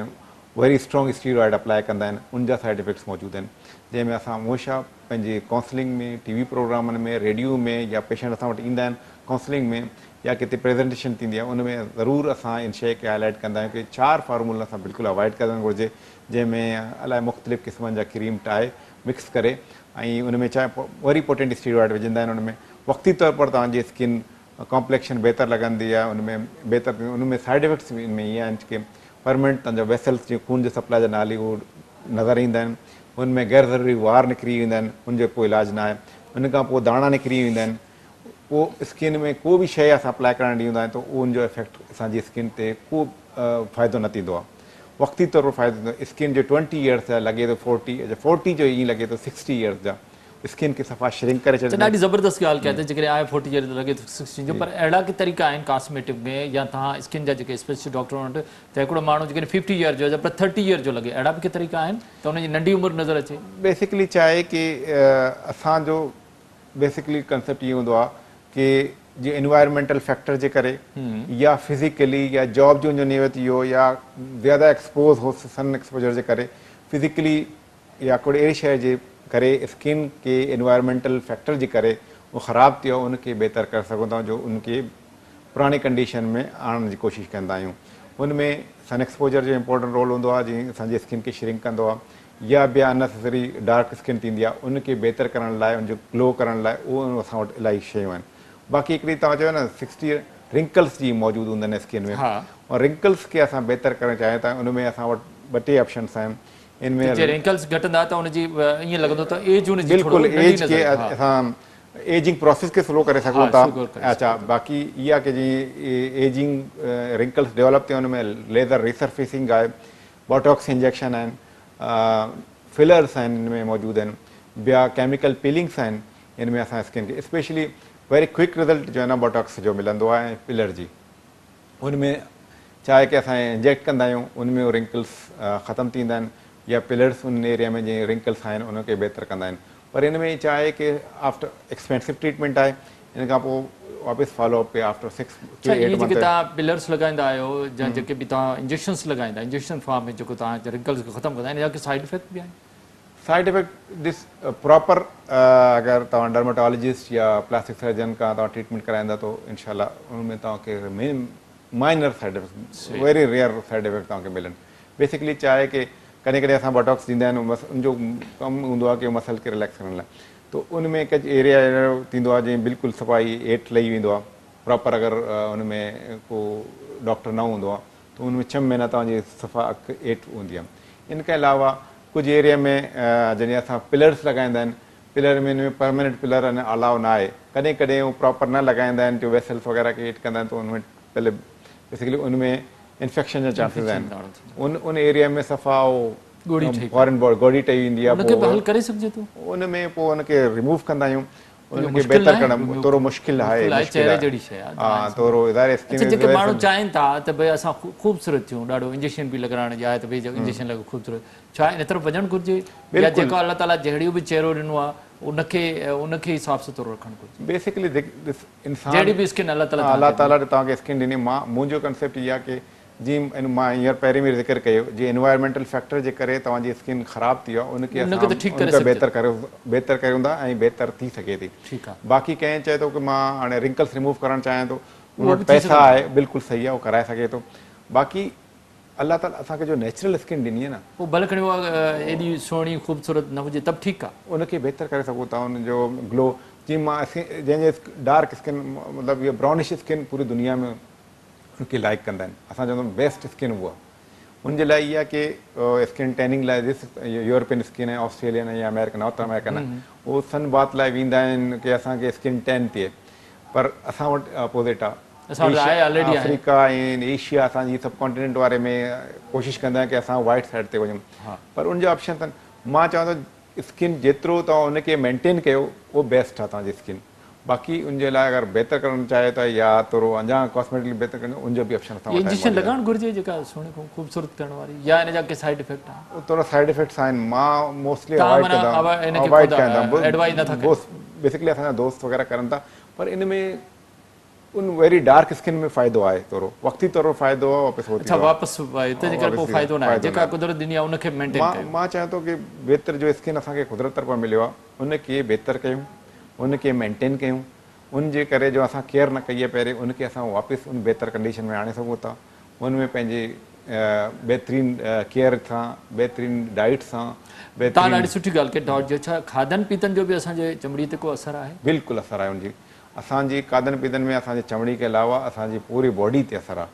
ويري اسٽرانگ اسٽيرائڊ اپلائي ڪندا آهن، ان جا سائيڊ افيڪٽس موجود آهن. جنهن ۾ اسان هميشه پنهنجي ڪائونسلنگ ۾، ٽي وي پروگرامن ۾، ريڊيو ۾ يا پيشنٽ اسان وٽ ايندا آهن ڪائونسلنگ ۾ يا ڪٿي پريزنٽيشن ٿيندي آهي ان ۾ ضرور اسان ان شيء کي هائي لائيٽ ڪندا آهيون ڪه 4 فارمولن سان بلڪل اوائڊ ڪرڻ گهرجي، جنهن ۾ الائي مختلف قسمن جا ڪريم ٺاهي مڪس ڪري ۽ ان ۾ ڇا وري پوٽينٽ اسٽيرائڊ وجهندا آهن. ان ۾ وقتي طور پر توهان جي اسڪن ڪامپليڪشن بهتر لڳندي آهي، ان ۾ بهتر ٿيندي. ان ۾ سائيڊ افيڪٽس به ان ۾ ائين آهن ڪه پرماننٽ توهان جا ويسلس جيئن خون جي سپلاء جا نالي اهو نظر ايندا آهن، ان ۾ غير ضروري وار نڪري ويندا آهن، ان جو ڪو علاج نه آهي. ان کان پوء داڻا نڪري ويندا آهن، پوء اسڪن ۾ ڪو به شيء اسان اپلاء ڪرڻ ڏيون ٿا ته ان جو افيڪٽ اسان جي اسڪن تي ڪو فائدو نه ٿيندو آهي. وقتي طور پر فائدو ٿيندو آهي. اسڪن جو 20 ايئرس جا لڳي ٿو 40، اڇا 40 جو ائين لڳي ٿو 60 ايئرس جا اسڪن کي صفا شرنڪ ڪري ڇڏيندو. ڏاڍي زبردست ڳالهه ڪئي اٿئي. جيڪڏهن آهي 40 ايئرس لڳي ٿو 60 جو، پر اهڙا ڪي طريقا آهن ڪاسميٽڪ ۾ يا توهان اسڪن جا جيڪي اسپيشلسٽ ڊاڪٽر وٽ ته هڪڙو ماڻهو جيڪڏهن 50 ايئر جو هجي پر 30 ايئر جو لڳي، اهڙا به ڪي طريقا آهن ته ان جي ننڍي عمر نظر اچي؟ بيسڪلي ڇا آهي ڪي اسان جو بيسڪلي ڪنسيپٽ اهو هوندو آهي ڪي جي انوائرمينٽل فيڪٽر جي ڪري يا فزيڪلي يا جاب جو نيوت اهو يا زياده ايڪسپوز هو سن ايڪسپوجر جي ڪري فزيڪلي يا ڪوئي اهڙي شيء جي ڪري اسڪن کي انوائرمينٽل فيڪٽر جي ڪري اهو خراب ٿيو آهي، ان کي بهتر ڪري سگهون ٿا جو ان کي پراڻي ڪنڊيشن ۾ آڻڻ جي ڪوشش ڪندا آهيون. ان ۾ سن ايڪسپوجر جو امپورٽنٽ رول هوندو آهي جيئن اسان جي اسڪن کي شرنڪ ڪندو آهي يا ٻيا اننيسيسري ڊارڪ اسڪن ٿيندي آهي ان کي بهتر ڪرڻ لاء ان جو گلو ڪرڻ لاء اهو اسان وٽ الاهي شيون آهن. باقي هڪڙي توهان چيو نه 60 رنڪلس جي موجود هوندا آهن اسڪن ۾ اور رنڪلس کي اسان بهتر ڪرڻ چاهيون ٿا ان ۾ اسان وٽ 2 3 آپشنس آهن. ان ۾ جي رنڪلس گهٽندا ته ان جي ائين لڳندو ته ايج ان جي بلڪل ايج کي اسان ايجنگ پروسيس کي سلو ڪري سگهون ٿا. اڇا باقي اها ڪي جي ايجنگ رنڪلس ڊيولپ ٿي ان ۾ ليزر ريسرفيسنگ آهي، بوٽاڪس انجيڪشن آهن، فلرس آهن ان ۾ موجود آهن، ٻيا ڪيميڪل پيلنگس آهن. ان ۾ اسان اسڪن کي اسپيشلي ويري ڪوئڪ رزلٽ جو آهي نه بوٽاڪس جو ملندو آهي ۽ فلر جي ان ۾ ڇا آهي ڪي اسان انجيڪٽ ڪندا آهيون ان ۾ رنڪلس ختم ٿيندا آهن يا پلرس ان ايريا ۾ جيئن رنڪلس آهن ان کي بهتر ڪندا آهن. پر ان ۾ ڇا آهي ڪي آفٽر ايڪسپينسو ٽريٽمينٽ آهي، ان کان پوء واپس فالو اپ آفٽر 6 ٽو 8 منٿ. جيڪي توهان پلرس لڳائيندا آهيو يا جيڪي به توهان انجيڪشنس لڳائيندا انجيڪشن فارم ۾ جيڪو توهان رنڪلس کي ختم ڪندا آهيو ان جا ڪي سائيڊ افيڪٽ به آهن؟ سائيڊ افيڪٽ ڏس پراپر اگر توهان ڊرماٽالاجسٽ يا پلاسٽڪ سرجن کان توهان ٽريٽمينٽ ڪرائيندا ته انشاء الله ان ۾ توهان کي minor side effect very rare side effect توهان کي ملن. بيسڪلي ڇا آهي ڪي ڪڏهن ڪڏهن اسان بوٽاڪس ڏيندا آهيون بس ان جو ڪم هوندو آهي ڪي مسل کي رليڪس ڪرڻ لاء ته ان ۾ ڪجهه ايريا اهڙو ٿيندو آهي جيئن بلڪل صفائي هيٺ لهي ويندو آهي پراپر اگر ان ۾ ڪو ڊاڪٽر نه هوندو آهي ته ان ۾ 6 مهينا توهان جي صفا اک هيٺ هوندي آهي. ان کان علاوه ڪجهه ايريا ۾ جڏهن اسان پلرس لڳائيندا آهن پلر ۾ ان ۾ پرماننٽ پلر اڃا الاء نه آهي ڪڏهن ڪڏهن هو پراپر نه لڳائيندا آهن جو ويسلس وغيره کي هيٺ ڪندا آهن ته ان ۾ پهلي بيسڪلي ان ۾ انفيڪشن جا چانسز آهن ان ان ايريا ۾ صفا ڳوڙهي فارن باڊي ڳوڙهي ٺهي ويندي آهي ان کي به حل ڪري سگهجي ٿو ان ۾ پوء ان کي ريموو ڪندا آهيون ان کي بهتر ڪرڻ ٿورو مشڪل آهي چهري جهڙي شيء آهي ها ٿورو ظاهر اسڪن اڇا جيڪي ماڻهو چاهين ٿا ته ڀئي اسان خوبصورت ٿيون ڏاڍو انجيڪشن به لڳرائڻ جي آهي ته ڀئي انجيڪشن لڳي خوبصورت ڇا ان طرف وڃڻ گهرجي يا جيڪو الله تعالي جهڙو به چهرو ڏنو آهي ان کي ان کي ئي صاف سٿرو رکڻ گهرجي. بيسڪلي ڏس انسان جهڙي به اسڪن الله تعالي الله تعالي توهان کي اسڪن ڏني مان منهنجو ڪنسيپٽ اها ڪي جيئن مان هينئر پهرين به ذڪر ڪيو جيئن انوائرمينٽل فيڪٽر جي ڪري توهان جي اسڪن خراب ٿي آهي ان کي اسان ان کي بهتر ڪري بهتر ڪريون ٿا ۽ بهتر ٿي سگهي ٿي باقي ڪنهن چئي ٿو ڪي مان هاڻي رنڪلس ريموو ڪرڻ چاهيان ٿو ان وٽ پئسا آهي بلڪل صحيح آهي اهو ڪرائي سگهي ٿو باقي الله تعالي اسان کي جو نيچرل اسڪن ڏني آهي نه. پوء ڀلي کڻي اها ايڏي سهڻي خوبصورت نه هجي ته به ٺيڪ آهي. ان کي بهتر ڪري سگهون ٿا ان جو گلو جيئن مان جنهن جي ڊارڪ اسڪن مطلب اها برائونش اسڪن پوري دنيا ۾ ان کي لائڪ ڪندا آهن اسان چوندا آهيون بيسٽ اسڪن اها ان جي لاء اها ڪي اسڪن ٽيننگ لاء جس يورپين اسڪن آهي آسٽريلين آهي يا آمريڪن نارٿ آمريڪن آهي اهو سن باٿ لاء ويندا آهن ڪي اسان کي اسڪن ٽين ٿئي پر اسان وٽ اپوزٽ آهي. اسان وٽ آهي آلريڊي آهي. آفريڪا ۽ ايشيا اسان جي سب ڪانٽيننٽ واري ۾ ڪوشش ڪندا آهن ڪي اسان وائيٽ سائيڊ تي وڃون پر ان جا آپشنس آهن. مان چوان ٿو اسڪن جيترو توهان ان کي مينٽين ڪيو اهو بيسٽ آهي توهان جي اسڪن، باقي ان جي لاء اگر بهتر ڪرڻ چاهيو ٿا يا ٿورو اڃا ڪاسميٽڪلي بهتر ڪرڻ ان جو به آپشن اسان وٽ آهي. انجيڪشن لڳائڻ گهرجي جيڪا سهڻي خوبصورت ڪرڻ واري يا ان جا ڪي سائيڊ افيڪٽ آهن؟ ٿورا سائيڊ افيڪٽس آهن، مان موسٽلي اوائڊ ڪندو آهيان، اوائڊ ڪندا آهيان بيسڪلي اسان جا دوست وغيره ڪرن ٿا پر ان ۾ ان ويري ڊارڪ اسڪن ۾ فائدو آهي ٿورو وقتي طور فائدو آهي واپس هو ٿي اڇا واپس آهي تنهن جي ڪري پوء فائدو ناهي جيڪا قدرت ڏني آهي ان کي مينٽين ڪيو. مان چاهيان ٿو ڪي بهتر جو اسڪن اسان کي قدرت طرفان مليو آهي ان کي بهتر ڪيون ان کي مينٽين ڪيون ان جي ڪري جو اسان ڪيئر نه ڪئي آهي پهرين ان کي اسان واپس ان بهتر ڪنڊيشن ۾ آڻي سگهون ٿا ان ۾ پنهنجي بهترين ڪيئر سان بهترين ڊائيٽ سان بهترين. توهان ڏاڍي سٺي ڳالهه ڪئي ڊائيٽ جو ڇا کاڌن پيتن جو به اسان جي چمڙي تي ڪو اثر آهي؟ بلڪل اثر آهي ان جي اسان جي کاڌن پيتن ۾ اسان جي چمڙي کي علاوه اسان جي پوري باڊي تي اثر آ.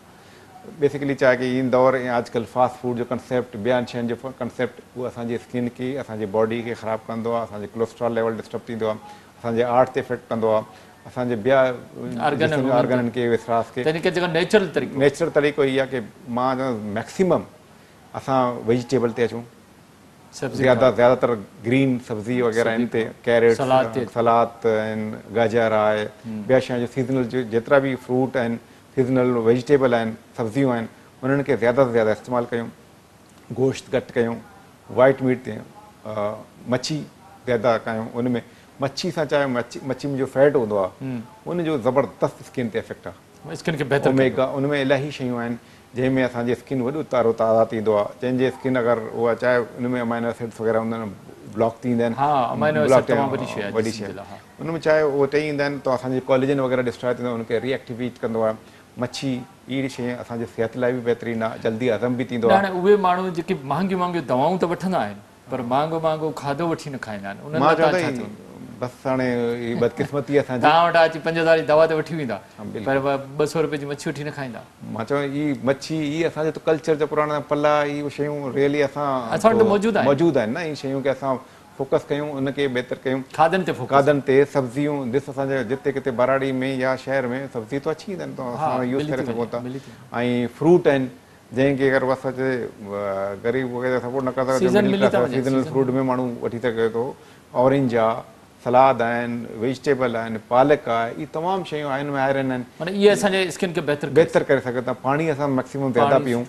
بيسيڪلي ڇا آهي ڪي هن دور ۽ اڄ ڪلهه فاسٽ فوڊ جو ڪنسيپٽ ٻين شين جو ڪنسيپٽ اهو اسان جي اسڪن کي اسان جي باڊي کي خراب ڪندو آ، اسان جي ڪوليسٽرول ليول ڊسٽرب ٿيندو آ، اسان جي هارٽ تي افيڪٽ ڪندو آ، اسان جي ٻيا جسم جي آرگنن کي وسراس کي. تنهن ڪري جيڪو نيچرل طريقو. نيچرل طريقو هي آ ڪي مان چوندس ميڪسيمم اسان ويجيٽيبل تي اچون. زياده زياده تر گرين سبزي وغيره آهن تي ڪيرٽس سلاد آهن گاجر آهي ٻيا شيون جو سيزنل جيترا به فروٽ آهن سيزنل ويجيٽيبل آهن سبزيون آهن انهن کي زياده سان زياده استعمال ڪيون گوشت گهٽ ڪيون وائيٽ ميٽ تي مڇي زياده ڪيون ان ۾ مڇي سان چاهي مڇي ۾ جو فيٽ هوندو آهي ان جو زبردست اسڪن تي افيڪٽ آهي. اسڪن کي بهتر ڪندو. اوميگا ان ۾ الاهي شيون آهن جنهن ۾ اسان جي اسڪن وڏو ترو تازه ٿيندو آهي جنهن جي اسڪن اگر اها چاهي ان ۾ امائنو ايسڊس وغيره هوندا آهن بلاڪ ٿي ويندا آهن ها امائنو ايسڊ تمام وڏي شي آهي وڏي شي آهي ان ۾ چاهي اهي ٽئي ايندا آهن ته اسان جي ڪوليجن وغيره ڊسٽراء ٿيندو آهي ان کي ري ايڪٽيويٽ ڪندو آهي مڇي اهڙي شي اسان جي صحت لاء به بهترين آهي جلدي هضم به ٿيندو آهي. هاڻي اهي ماڻهو جيڪي مهانگيون مهانگيون دوائون ته وٺندا آهن پر مهانگو مهانگو کاڌو وٺي نه کائيندا آهن انهن لاء توهان ڇا چوندا؟ بس هاڻي هي بدقسمتي اسان جي. توهان وٽان اچي 5000 جي دوا ته وٺي ويندا پر 200 روپيه جي مڇي وٺي نه کائيندا. مان چوان هي مڇي هي اسان جو ته ڪلچر جا پراڻا پلا هي شيون ريئلي اسان اسان وٽ موجود آهن. موجود آهن نه هي شيون کي اسان فوڪس ڪيون ان کي بهتر ڪيون. کاڌن تي فوڪس. کاڌن تي سبزيون ڏس اسان جي جتي ڪٿي ٻهراڙي ۾ يا شهر ۾ سبزي ته اچي ويندا آهن ته اسان يوز ڪري سگهون ٿا ۽ فروٽ آهن جنهن کي اگر وس اچي غريب وغيره سپورٽ نه ڪري سگهي مڊل ڪلاس سيزنل فروٽ ۾ ماڻهو وٺي سگهي ٿو اورينج آ سلاد آهن ويجيٽيبل آهن پالڪ آهي اهي تمام شيون آهن ۾ آئرن آهن معنيٰ اهي اسان جي اسڪن کي بهتر بهتر ڪري سگهن ٿا پاڻي اسان ميڪسيمم زياده پيون.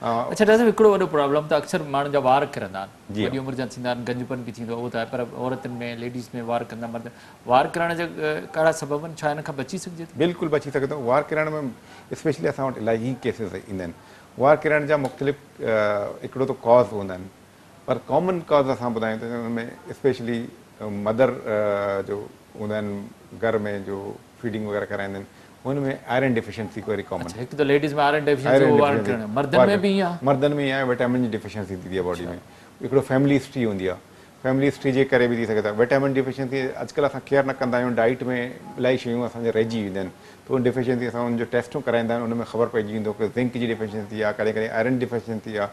اڇا ڊاڪٽر صاحب هڪڙو وڏو پرابلم ته اڪثر ماڻهن جا وار ڪرندا آهن وڏي عمر جا ٿيندا آهن گنجپن به ٿيندو آهي اهو ته آهي پر عورتن ۾ ليڊيز ۾ وار ڪرندا مرد وار ڪرڻ جا ڪهڙا سبب آهن ڇا ان کان بچي سگهجي ٿو؟ بلڪل بچي سگهي ٿو وار ڪرڻ ۾ اسپيشلي اسان وٽ الاهي ڪيسز ايندا آهن وار ڪرڻ جا مختلف هڪڙو ته ڪاز هوندا آهن پر ڪامن ڪاز اسان ٻڌايون ته ان ۾ اسپيشلي مدر جو هوندا آهن گهر ۾ جو فيڊنگ وغيره ڪرائيندا آهن ان ۾ آئرن ڊيفيشنسي ويري ڪامن. اڇا هڪ ته ليڊيز ۾ آئرن ڊيفيشنسي اهو وارن ڪرڻ مردن ۾ به ائين آهي؟ مردن ۾ ائين آهي وٽامن جي ڊيفيشنسي ٿيندي آهي باڊي ۾ هڪڙو فيملي هسٽري هوندي آهي فيملي هسٽري جي ڪري به ٿي سگهي ٿو. وٽامن ڊيفيشنسي اڄڪلهه اسان ڪيئر نه ڪندا آهيون ڊائيٽ ۾ الاهي شيون اسان جي رهجي وينديون آهن ته ان ڊيفيشنسي اسان ان جو ٽيسٽون ڪرائيندا آهيون ان ۾ خبر پئجي ويندو ڪه زنڪ جي ڊيفيشنسي آهي ڪڏهن ڪڏهن آئرن ڊيفيشنسي آهي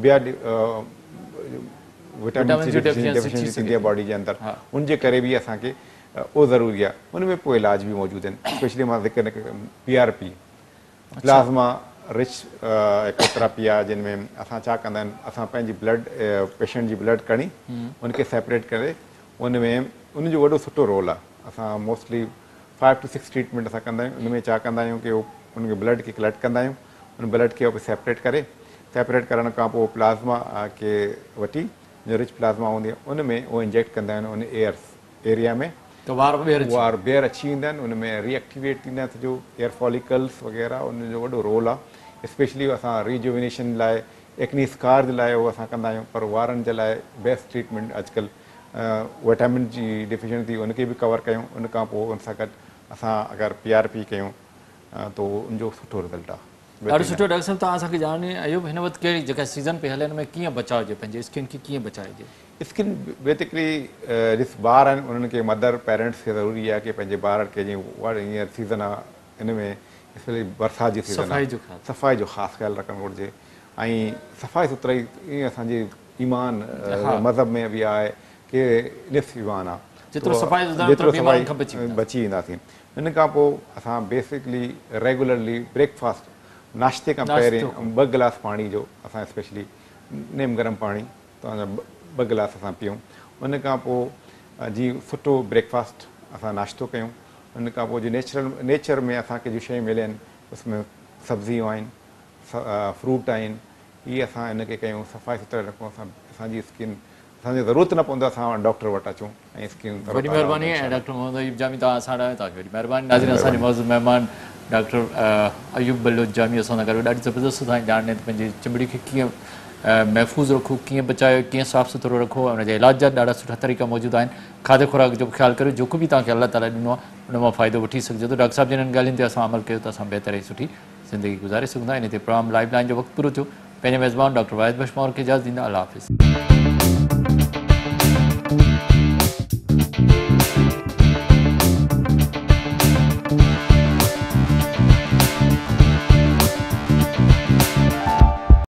ٻيا وٽامن جي ڊيفيشنسي ٿيندي آهي باڊي جي اندر ان جي ڪري به اسان کي اهو ضروري آهي ان ۾ پوء علاج به موجود آهن اسپيشلي مان ذڪر P R P plasma rich هڪ ٿراپي آهي جنهن ۾ اسان ڇا ڪندا آهيون اسان پنهنجي بلڊ پيشنٽ جي بلڊ کڻي ان کي سيپريٽ ڪري ان ۾ ان جو وڏو سٺو رول آهي اسان موسٽلي 5 ٽو 6 ٽريٽمينٽ اسان ڪندا آهيون ان ۾ ڇا ڪندا آهيون ڪي ان کي بلڊ کي ڪليڪٽ ڪندا آهيون ان بلڊ کي سيپريٽ ڪري سيپريٽ ڪرڻ کان پوء پلازما کي وٺي جو رچ پلازما هوندي آهي ان ۾ اهو انجيڪٽ ڪندا آهيون ان ايئرس ايريا ۾ ته وار ٻيهر اچي وار ٻيهر اچي ويندا آهن ان ۾ ري ايڪٽيويٽ ٿيندا آهن سڄو هيئر فاليڪلس وغيره ان جو وڏو رول آهي اسپيشلي اسان ريجووينيشن لاء ايڪني اسڪار جي لاء اهو اسان ڪندا آهيون پر وارن جي لاء بيسٽ ٽريٽمينٽ اڄڪلهه وٽامن جي ڊيفيشنسي ان کي به ڪور ڪيون ان کان پوء ان سان گڏ اسان اگر پي آر پي ڪيون ته ان جو سٺو رزلٽ آهي. ڏاڍو سٺو ڊاڪٽر صاحب توهان اسان کي ڄاڻ ڏني اهو هن وقت ڪهڙي جيڪا سيزن پئي هلي ان ۾ ڪيئن بچائجي پنهنجي اسڪن کي ڪيئن بچائجي. اسڪن بيسڪلي ڏس ٻار آهن انهن کي مدر پيرنٽس کي ضروري آهي ڪي پنهنجي ٻارن کي جيئن هينئر سيزن آهي ان ۾ اسپيشلي برسات جي سيزن آهي صفائي جو خاص خيال رکڻ گهرجي ۽ صفائي سٿرائي ائين اسان جي ايمان مذهب ۾ به آهي ڪي نصف ايمان آهي. جيترو صفائي اوترو بيمارين کان بچي وينداسين. ان کان پوء اسان بيسڪلي ريگولرلي بريڪفاسٽ ناشتي کان پهرين 2 گلاس پاڻي جو اسان اسپيشلي نيم گرم پاڻي توهان جا 2 گلاس اسان پيئون. ان کان پوء جي سٺو بريڪفاسٽ اسان ناشتو ڪيون. ان کان پوء جي نيچرل نيچر ۾ اسان کي جو شيون ملن اس ۾ سبزيون آهن، فروٽ آهن، اهي اسان ان کي ڪيون، صفائي سٿري رکون. اسان اسان جي اسڪن اسان جي ضرورت نه پوندي اسان ڊاڪٽر وٽ اچون ۽ اسڪن وڏي مهرباني ۽ ڊاڪٽر محمد ايوب جامي توهان اسان وٽ آيا توهان جي وڏي مهرباني. ناظرين اسان جي معزز مهمان ڊاڪٽر ايوب بلوچ جامي اسان سان گڏ ڏاڍي زبردست اسان کي ڄاڻ ڏني ته پنهنجي چمڙي کي ڪيئن محفوظ رکو، ڪيئن بچايو، ڪيئن صاف سٿرو رکو ۽ ان جي علاج جا ڏاڍا سٺا طريقا موجود آهن. کاڌي خوراڪ جو به خيال ڪريو، جيڪو به توهان کي الله تعاليٰ ڏنو آهي ان مان فائدو وٺي سگهجي ٿو. ڊاڪٽر صاحب جي انهن ڳالهين تي اسان عمل ڪيو ته اسان بهتر ۽ سٺي زندگي گذاري سگهون ٿا. انهي تي پروگرام لائيف لائين جو وقت پورو ٿيو. پنهنجي ميزبان ڊاڪٽر واحد بخش پنهور کي اجازت ڏيندا. الله حافظ.